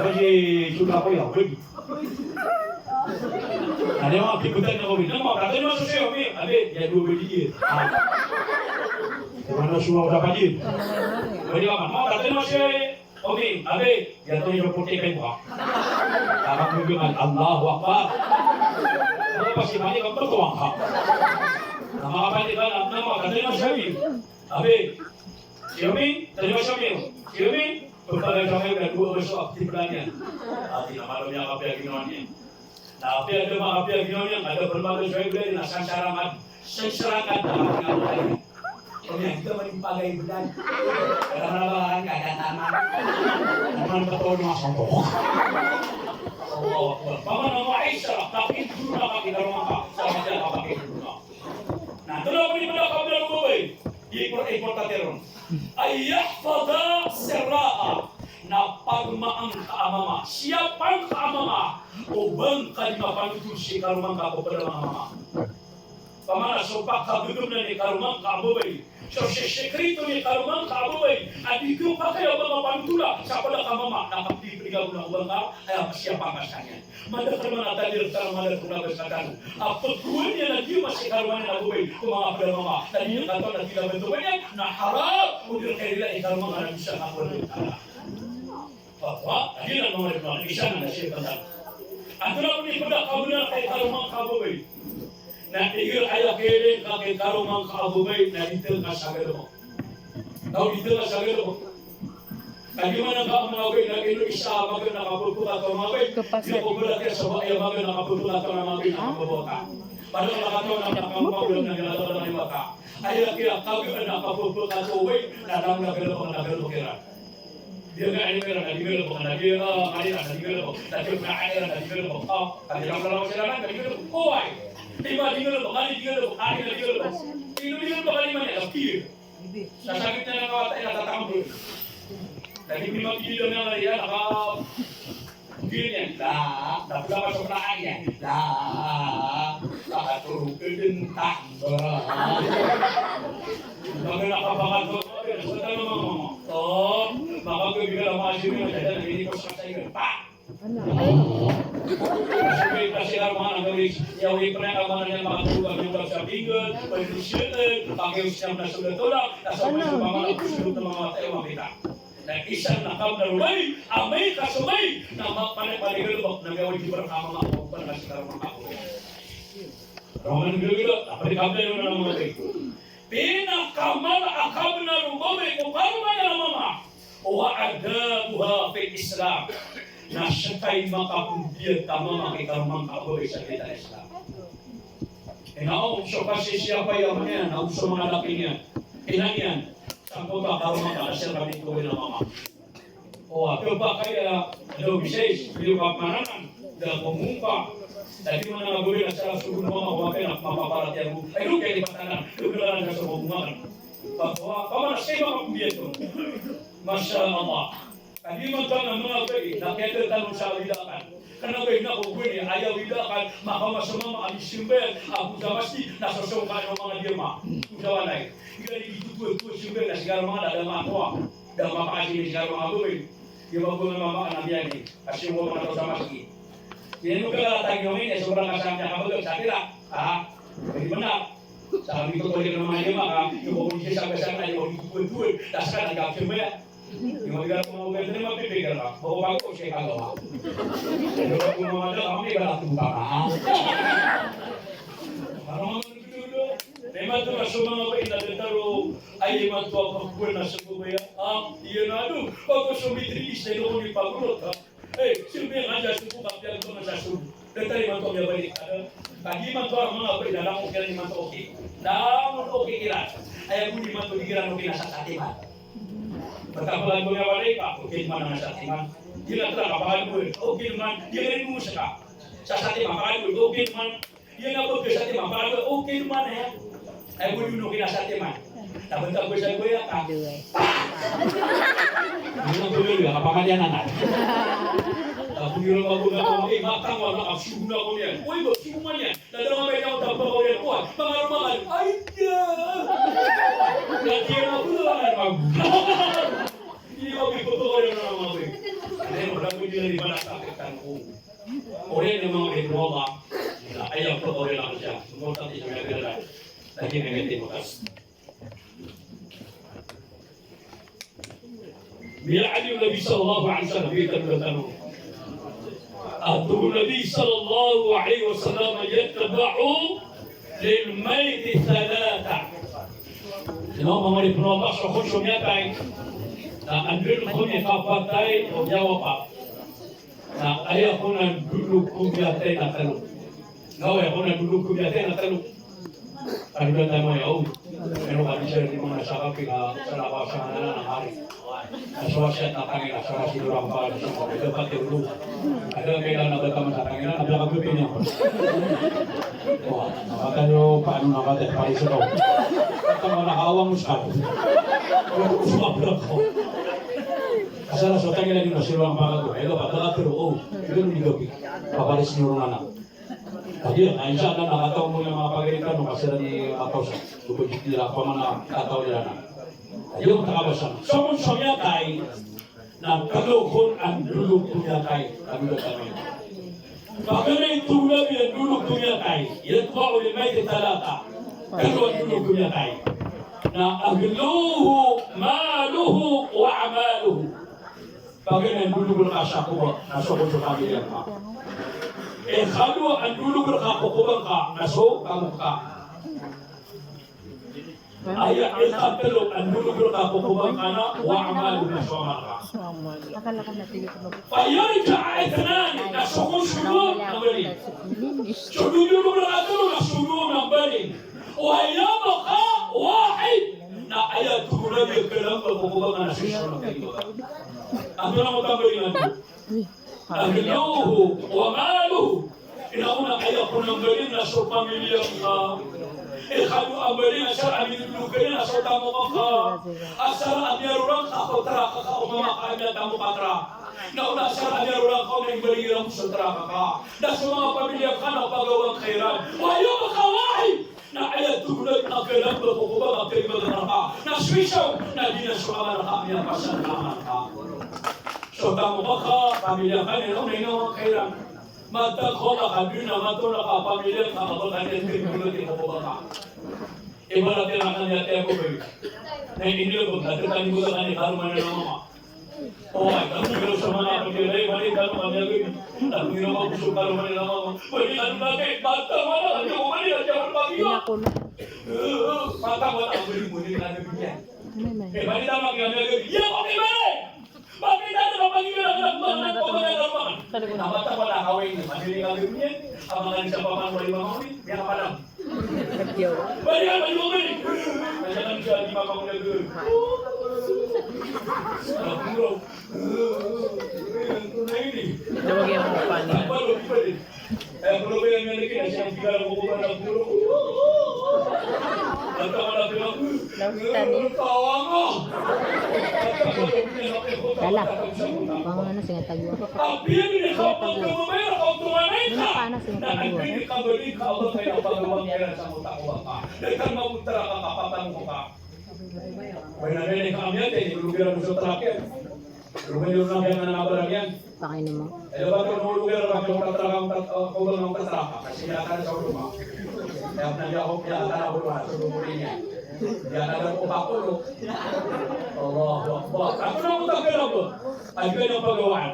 Aba di suda ko iya, wadi. Ane ma kibutan na ko bi. Nama, kata ni ma so siya, mi, abi, ya dua wadi iya. Ah. Mana suwa uda padi. Wadi ka man. Ma, kata ni ma so siya, Omi, abi, ya to iyo puti kay buka. Tama ko bi man, Allahu Akbar. Ano pa si Mani ka pagkawang ka? Nama ka Mani ka, nama ka, tama siya, Omi. Abi, si Omi, tama siya, Omi. Si Omi, pagpagay siya, Omi, na dua ka so aktibo niyan. Ati na malo niya kapiya ginawa niyan. Na kapiya, kapiya ginawa niyan, kada pagpagay siya, Omi, na sangsara man. Sangsara man, na kapiya ginawa niyan. Aya, di ka manipagay bedan. Kaya ka na ba, kan, kaya tama. Naman ba to, mga sangkok? Allahu Akbar. Paman ang mga Aisha, pakinggan na, pakinggan na, pakinggan na. Na, ito na po yung mga kabila ng babay. Impor-, importante ron. Ay yahfaza sirraha. Na pagmaan ka a mama. Siyapang ka a mama. O ba ngka di mapanotol si karoma ngka ko pada mama. Pamana so pakagegem na ni karoma ngka a babay. So si-, sikreto ni karoma ngka a babay. A di ko pakay a ba nga panotola sa pada ka mama. Na kapipiliga ko na o ba ngka, aya, siyapang ka skaniyan. Madakl man a tadir tano, madakl man a bes ka tano. A pagkowan iyan a di masi karoma niyan a babay ko manga pada mama. Na di niyan katawan a di niyan bentokan iyan, na haram. O di niyan kailay i karoma ngka na bisa nga kowan iyan. Wa, adi na manga ipon, isa na na siya pantang. Antonaa i pd a kabenar kay karoma ngka a babay? Na igira aya kiyailay ngka kay karoma ngka a babay, na di tl ka sa galbk. Taw di tl ka sa galbk. Kagiya man a manga babay, na ino isa a magaan a kapepekataw a manga babay. Di ko pd a kiyasabay a magaan a kapepekataw a manga babay na kapepekataw. Padahal na katawan a manga babay na ginagawa na iwata. Aya kiyakagaan a kapepekataw a babay, na langon a galbk, na galbk iran. Di nga ani mera na di mera bo, na di, ah, ani na di mera bo, na di na ani na di mera bo. Ah, ani na mera bo sila na di mera bo. Oway. Di ba di mera bo, ani di mera bo, ani na di mera bo. Ino di mera bo, ani man ya, kir. Sa sakit na nga wata, ina tatambul. Na di mera bo, di mera bo, ya, naka-, kir niyan. La, na pula masuk na ani niyan. La, nakaturog ka din ta. Ba. Maka nakapangat ko, maka nakapangat ko. Oh, maka ko bigla maka sino na dyan, hindi ko sa sa'yo. Pa! Kasi kasi ang mga nagawin, yaw yung pala ang mga niya, mga tuwa, yung sa pinggan, pwede siya, eh, pakiusap na sulat to lang, nasa mga mga mga tayo makita. Na isa na kabenar o babay, amay ka so babay, na ma-, pali-, paligalebek, na miyawajib a mama, o pala na si karoma ngka ko. Roman gila-gila, apa di kabenar na mama babay? Pinakamala a kabenar o babay ko karoma niyan a mama. Wa adabuha fil Islam. Na seka i makapembiyat a mama ki karoma ngka a babay sa kaitan a Islam. Ina o, so kasi siyapa i ama niyan, na o so manga laki niyan, ina niyan, sangkoto a karoma ngka na seka i makapembiyat a mama. O, a pepakay a daw bisay, iyo ka pananan, da ko mongka. Dati man a gawin a sara so mama, o, a pena mapaparatiyaya ko. Ay, do kay di patanan, do kay di patanan so mama. Pamana seka i makapembiyat on. Masha Allah. Kagiya imanto a manga babay, na kiyadal tano sa Wilakan. Kna ba ina ko gowani, aya Wilakan, makaoma so mama a misimba iyan, a go sa masjid, na sosongkaan o manga diyama. Go sa walay. Igira di gitutuwa-tuwa simba iyan, na sigara manga da, da matoa. Da mapakasini sigara manga babay. Di ba go na mama na miyani, a simba manga taw sa masjid. Di na makalatag iyan, sobra ka sa kiyabagak sa tira. Ah, di ba na? Sa kami ko ko di na manga diyama ka, di ba ko di sa kasa na, di ba ko di tuwa-tuwa. Das ka na gagawin mo iyan. Di ba, di ba, mga ugat na mapipikir ka? Bako-bako siya kagawa. Di ba, kung mga dala, kami ba natin ba ka? Ano mga nagdudulo? Na imanto na so manga babay na titaro, ay imanto a pagkuwan na so babay a, ah, iyan na, ano, pag so mitri isa, ino ko di pagulot, ha? Eh, sino ba iyan nga dyan so babay, piyagbangan sa so. Datar imanto a miyabalik ka, ano? Pag imanto a manga babay na langon kiran imanto, okay. Langon, okay kiran. Aya bo imanto di kiran, okay na sa satiman. Pagkapagad ko niya walay ka, okay man ang satiman. Di na tara, kapagad ko, okay man, di na rin mo sa ka. Sa satiman, kapagad ko, okay man. Di na pagka satiman, kapagad ko, okay man, eh. Ay, mo yun, okay na satiman. Tapos, tapos, ay, kuya ka. Di na tuloy, kapagad yan, anak. Tapos, yun ang mabuga ko, eh, matang, wala ka, sugo na ko niyan. Uy, ba, sugo man yan. Lalo nga ba ikaw, tapos ako yan, kuwan. Pangarap, pangarap. Ay, yeah! Lagi na ako, wala ka, wala ka. Hindi ko, hindi ko, wala ka, wala ka. Hindi, wala ko, hindi na, di ba, nasakit ang ulo. Ori na manga oripn o Allah, na aya pagkaori na siya, sumorta ti siya miyabira. Lagi na ngiti mo tas. Miya'ani o Nabi sallallahu alaihi wasallam, bita ko tano. Ato o Nabi sallallahu alaihi wasallam yatba'u lil mayyiti thalatha. Ino, manga oripn o Allah, so kon so miyatay, na anda ko miyakapatay, o miyawafat. Na aya kon a dolog ko miyatay na tlo. Na aya kon a dolog ko miyatay na tlo. Ano na tama ya, o. Ino ka di siran di manga sakapi ka sa lakaw sa nganan a hari. Na so wasiyat na tangila, so wasiyat na tangila, so wasiyat na tangila. Ada kailangan na ba taman sa tangila, na biyaka gupin niya. Wah, na kata niyo, paano na kata, paano sa tao? Kata mo na kawang mo sa tao. Wala ko sa mga ko. Asal so tangila niyo na sino ang pakato. Ito, pagkakatero, oh, ito nung di gabi. Papalis niyo ron na. Kagiya, na insha Allah, na kataw mo niyan manga pagari tano, ka siran i kataw sa, so budget nira, opama na kataw nira na. Kagiya, matakabasa. So kon so miyatay, na tlo kon andolog ko miyatay, kami na kami. Paganay to Nabi andolog ko miyatay, yatba'u lil mayyiti thalatha. Tlo andolog ko miyatay. Na ahluhu, maluhu, wa amaluhu. Paganay andolog rka sa kobor, na so kon so pamilya ngka. Ikadowa andolog rka ko kobor ngka, na so tamok ka. Aya ikatlo andolog rka ko kobor ngka na wa amaluhu, na so amal ka. Fa yarji'u ithnani, na so kon so dowa na mbaling. So dowa andolog rka tlo na so dowa na mbaling. Wa yabqa wahid, na aya tig o Nabi a khalamb ko kobor ngka na so isa na kaiba. Antonaa i mbaling iyan? Ahluhu wa maluhu. Ino na aya kon a mbaling na so pamilya ngka. Ikadowa a mbaling a sara a miyadodog iyan na so tamok ka. Asar a miyarora ngka ko trak ka, o mama ka, a miyatamok a trak. Na ino asar a miyarora ngka ko mbaling iran so trak ka. Na so manga pamilya ngka na pagawaan ka iran. Wa yabqa wahid. Na aya tig o Nabi a khalamb ko kobor a kaiba rka na so isa, na giyanan so amal ka a miyapasad a amal ka. So tamok ka, pamilya ka, na ino, na ino ka iran. Mataan ka, ka di na mataan ka, pamilya ka, ka ba ka niyan kaiba ko kobor ka. Ibarat iyan a kaniyan tiyako ba. Na ino ba, na tiyako ba ka niyan karoma na mama. O, ay, kami pero sa mga kapatid, ay, mali, kami, kami, kami. Kami na mabusog, kami, mali na mama. Mali, kami, kami, bata, wala, kami, o, mali, kami, kami, kami. Bata, wala, mali, mali, kami, kami. Eh, mali, tama, kami, kami. Iya, okay, mali. Bakit tayo kapag-iwala ka ng mga nagpapagalaman? Na bata, wala, kawin, mali, kami, kami. Ang mga nagsapaman, wala, mama, wala, kaya ka pa lang. Bali ka, bali ka, bali. Kaya ka siya, di mama ko na gawin. Dawag iyan ko pa niyan. Lawag tani. Dala. Bang ano, singa taguan. Singa taguan. Ano pa na singa taguan? Pakaini mo. Allahu Akbar. Ako na mo takilala. Ay, kaya pagawaan.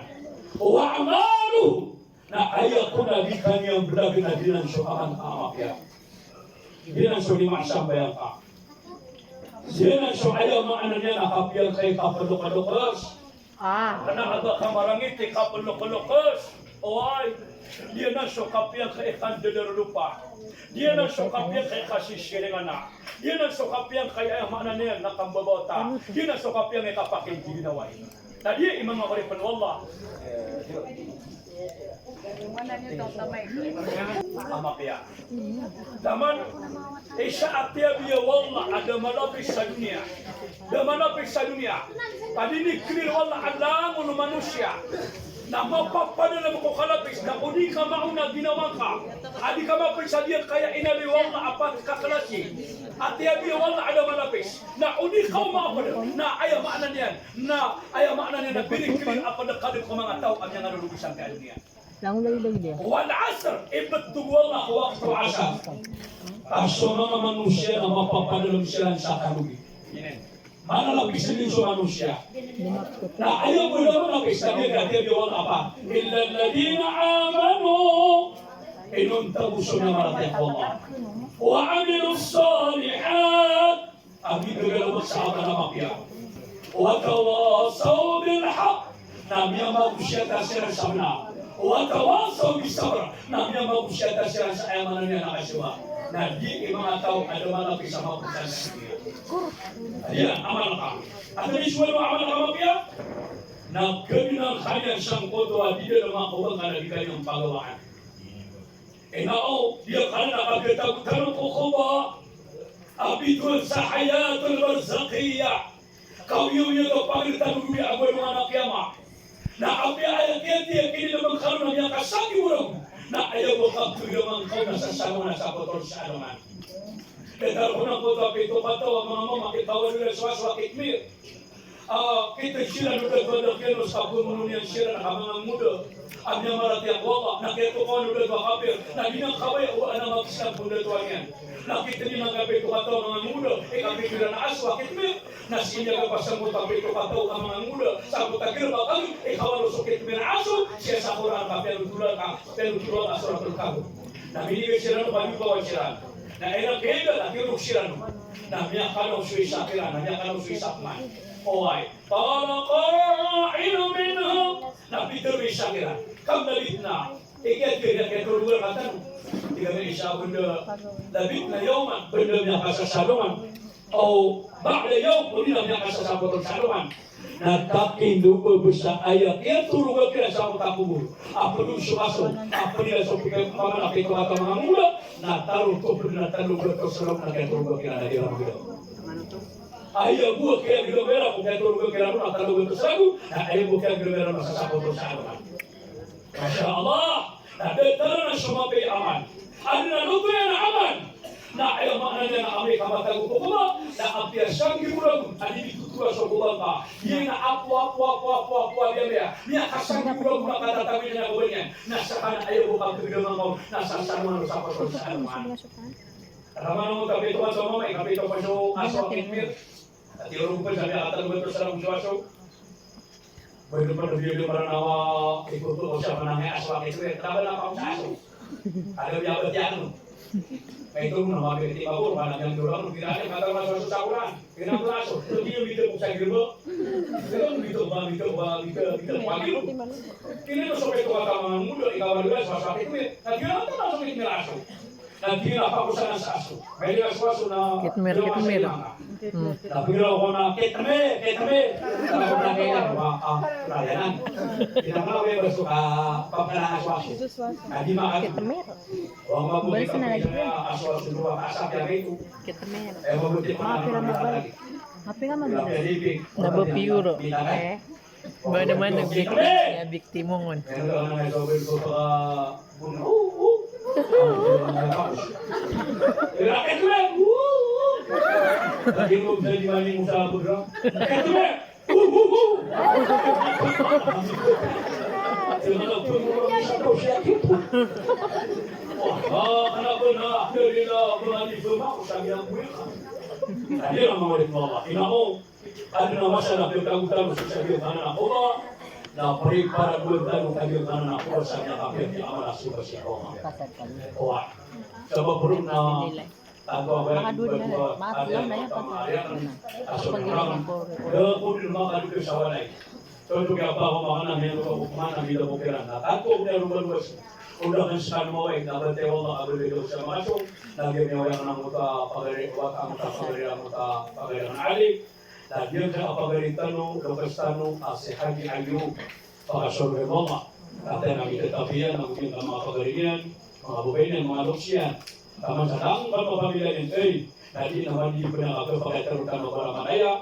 Wa amaluhu. Na aya kon a di ka niyan blag na giyanan so amal ka a mapiya. Giyanan so lima a sambayang ka. Giyanan so aya maana niyan a kapiya ngka i kaploklokes. Ah. Kna a ba ka marangit i kaploklokes. Oway. Giyanan so kapiya ngka i kandadarolopa. Giyanan so kapiya ngka i kasisiringana. Giyanan so kapiya ngka i, aya maana niyan na kambabawata. Giyanan so kapiya ngka i kapakingginawa. Tadi, imam a karipen o Allah. A mapiya. Taman, isa a tiyabiya o Allah a da malapis sa doniya. Da malapis sa doniya. Padi ini clear o Allah a langon o manosiya. Na mapapadalm ko kalapis, na o di ka maona a ginawa ngka. A di ka mapd sa giyangkaya inaloy o Allah a pat ka klasi. A tiyabiya o Allah a da malapis. Na o di ka maona a padalm, na aya maana niyan. Na aya maana niyan na very clear a pd ka dn ko manga taw a miyanganologi sangkaya doniya. Langon lagid-lagid iyan. Wal asr, ibtog o Allah ko wakto asar. A so manga manosiya na mapapadalm siran sa kalogi. Mana lapis dn so manosiya. Na aya bo dn a lapis, na aya bo dn a lapis. Illa alladhina amanu. Inonta bo so miyamaratiyaya ko Allah. Wa amilus salihat. A miyagagalaw sa amal a mapiya. Wa tawasaw bil haqq, na miyamagosiyata siran sa bnar. Wa tawasaw bis sabr, na miyamagosiyata siran sa aya maana niyan na kasiba. Na di i manga taw a da manga pisa mapiya sa dunya. Iya, amal ka. Ata di suwal o amal ka mapiya? Na kaminan ka niyan sangkoto a di da manga kobang ka na di ka niyan pagawaan. Ina o, di ka na kapiyatago tano ko koba. A pitharo sa hayatul barzakhiya. Kawiyawiya ko pagari tano doniya ago alongan a kiyama. Na apiya aya kiyatiyakini na mangkano na miyakasanggibo ragon. Na aya bo kapthoy a mangkano na sasano na sa kotor sa alongan. Datar ko na koto a pito kataw a manga mama, kitawa nila so aso a kitmir. A, kitaw siran o dato a dakiyan o sa komono niyan siran a manga ngoda. A miyamaratiyaya ko Allah, na kiyatokawan o dato a kapir, na di niyan kabaya o ana mag-Islam ko dato a niyan. Na kitaw niyan a kapito kataw a manga ngoda, i kapito iran a aso a kitmir. Na sii niyan kapasangkoto a pito kataw a manga ngoda, sangkoto a girba kami, i kawalo so kitmir a aso, sii sa Qur'an ka piyanotholan ka, piyanotholan ka Suratul Kahf. Na minigay siran o pagikawan siran. Na aya na kiyada, na kiyorok siran. Na miyakanaw so isa kiran, na miyakanaw so isa kiran. Oway. Qala qa'ilun minhum. Na pitharo o isa kiran, kam labithna. Aya kiyathiya, aya kiyatorogan rktano. Tig iyan a isa, banda labithna yawman, banda miyakasasalongan. Aw ba'da yawm, odi na miyakasasapotol sa alongan. Na takindo ba bes a aya kiyatorogan kiran sa kota kobor. A pd on so aso, a pd iran so pika, pamana pito kataw a manga ngoda, na taro to pd na talo gatos ragon a kiyatorogan kiran a di iran magdam. Aya bo a kiyagdam iran ko kiyatorogan kiran on a talo gatos ragon, na aya bo a kiyagdam iran a sasapotol sa alongan. Masha Allah, na datar anan so mapiya a amal. Adn a loto iyan a amal. Na aya maana niyan na amay ka matago ko koba, na apiya sanggibo ragon a di di tothola so koba ngka. Iyan a apo, apo, apo, apo, apo a miyamaya. Miyakasanggibo ragon a katatago iyan a koba niyan. Na sakana aya bo a kagdaman ka on, na sasano sa kotor sa alongan. Rama na mo kapito ka so mama, kapito ka so aso a kitmir. Ati oro pn sa miyakatalo gatos ragon so aso. Pwede pn a biyado Maranaw a ikoto o siya pn a miyaaso a kitmir. Kna ba na pakaos a aso. Ada biyabatiya ano. Kaito na mabigay ti mabor, mana miyang dolang, no, kira ni, mata maso sa Quran. Kira ko aso. So, di niyo bito ko sa girba. Kira ko bito ba, bito ba, bito, bito ba, bito. Kira ko so bito ka manga ngoda, ikaw a dolang, so aso a kitmir. Na kira ko so kitmir aso. Na di na pakosan sa aso. May di na so aso na kitmir, kitmir. Hmm. Na pira ko na kitmir, kitmir. Na ko na kaya, wa, ah, na yan. Di na nga, may baso ka, pagkana aso-aso. Na di maka- Kitmir. Wa, ma, bali sa na lagi yan. Aso-aso, dua, asa, kaya may ito. Kitmir. Eh, mabuti pa na pira na ba? Mapi nga mabuti. Na ba piyuro? Eh. Ba naman nag-victim, victim mo ngon. Ina o, adn a masa na piyagtago tano so sabiyan tano na koba, na preparado tano kagiya tano na koba sa miyakapiyag i amal a soba si Allah. Oway. Sabap ron na tanto a ba, makadoon na, makadoon na yan, pati. Aso na ran. Da ko dn makadokes a walay. Tanto kiyapakaoma ka na miyanto ka ko pman a miyada ko kiran. Na tanto ko niyan lomalowas. O da kan skano maway, na bantay o Allah a baloy daw sa makaso. Na giya miyawayan ka na angkoto a pagari, wata angkoto a pagari, angkoto a pagari a alim. Na giya ka a pagari tano, loks tano, a si Haji Ayub. Pakasorga o Allah. Kataya na mitatapiyan, na giyangkai a manga pagari niyan, manga babay niyan, manga loks iyan. Taman sa langon a pamilya niyan, ay, na di na mandi pn a kapakay tano tano para manaya,